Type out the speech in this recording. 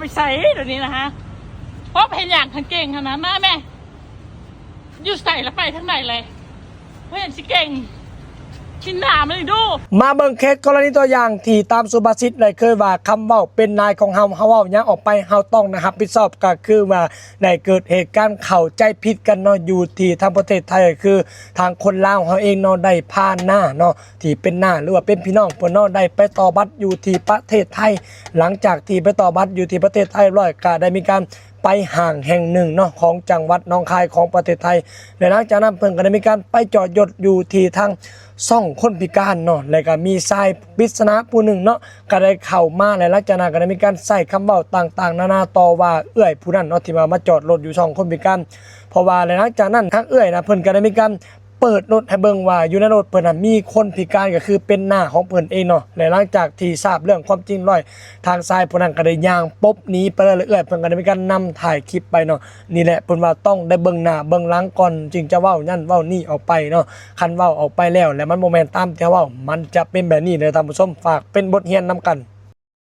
ໄປໃສດຽວນີ້ນະຮະ? ພໍເຫັນຫຍັງຄັນເກັ່ງຫັ້ນນະ ມາແມ່ ຢູ່ໃສລະ ໄປທາງໃດແລະ? ເຫັນຊິເກັ່ງ ຊິໜ້າມັນນີ້ດູ. ມາເບິ່ງເຄສກໍລະນີຕົວຢ່າງທີ່ຕາມສຸພາສິດໄດ້ເຄີຍວ່າ ຄຳເວົ້າເປັນນາຍຂອງເຮົາ ເຮົາເວົ້າຫຍັງອອກໄປ ເຮົາຕ້ອງໄດ້ຮັບຜິດຊອບ ກໍຄືວ່າໄດ້ເກີດເຫດການເຂົ້າໃຈຜິດກັນເນາະ ຢູ່ທີ່ທາງປະເທດໄທ ກໍຄືທາງຄົນລາວເຮົາເອງເນາະ ໄດ້ພານ້າເນາະ ທີ່ເປັນນ້າ ຫຼືວ່າເປັນພີ່ນ້ອງເພິ່ນເນາະ ໄດ້ໄປຕໍ່ບັດຢູ່ທີ່ປະເທດໄທ. ຫຼັງຈາກທີ່ໄປຕໍ່ບັດຢູ່ທີ່ປະເທດໄທຮຽບຮ້ອຍ ກໍໄດ້ມີການໄປຫ້າງແຫ່ງໜຶ່ງເນາະ ຂອງຈັງຫວັດໜອງຄາຍຂອງປະເທດໄທ ແລະ ຫຼັງຈາກນັ້ນເພິ່ນກໍໄດ້ມີການໄປຈອດລົດຢູ່ທີ່ທາງຊ່ອງຄົນພິການເນາະ ແລະ ກໍມີຊາຍປິດສະໜາຜູ້ໜຶ່ງເນາະ ກໍໄດ້ເຂົ້າມາ ແລະ ຫຼັງຈາກນັ້ນກໍໄດ້ມີການໃຊ້ຄຳເວົ້າຕ່າງໆນານາຕໍ່ວ່າເອື້ອຍຜູ້ນັ້ນເນາະ ທີ່ວ່າມາຈອດລົດຢູ່ຊ່ອງຄົນພິການ ເພາະວ່າ ແລະ ຫຼັງຈາກນັ້ນທາງເອື້ອຍນະ ເພິ່ນກໍໄດ້ມີການ ເປີດລົດໃຫ້ເບິ່ງວ່າຢູ່ໃນລົດເພິ່ນນະ ມີຄົນພິການ ກໍຄືເປັນນ້າຂອງເພິ່ນເອງເນາະ ແລະ ຫຼັງຈາກທີ່ຊາບເລື່ອງຄວາມຈິງແລ້ວ ທາງຊາຍຜູ້ນັ້ນກໍໄດ້ຍ່າງປົບໜີໄປເລີຍ ແລະ ເອື້ອຍເພິ່ນກໍໄດ້ມີການນຳຖ່າຍຄລິບໄປເນາະ. ນີ້ແຫຼະ ເພິ່ນວ່າຕ້ອງໄດ້ເບິ່ງໜ້າເບິ່ງຫຼັງກ່ອນ ຈຶ່ງຈະເວົ້ານັ້ນເວົ້ານີ້ອອກໄປເນາະ ຄັນເວົ້າອອກໄປແລ້ວ ແລະ ມັນບໍ່ແມ່ນຕາມທີ່ເຮົາເວົ້າ ມັນຈະເປັນແບບນີ້ເດີທ່ານຜູ້ຊົມ ຝາກເປັນບົດຮຽນນຳກັນ.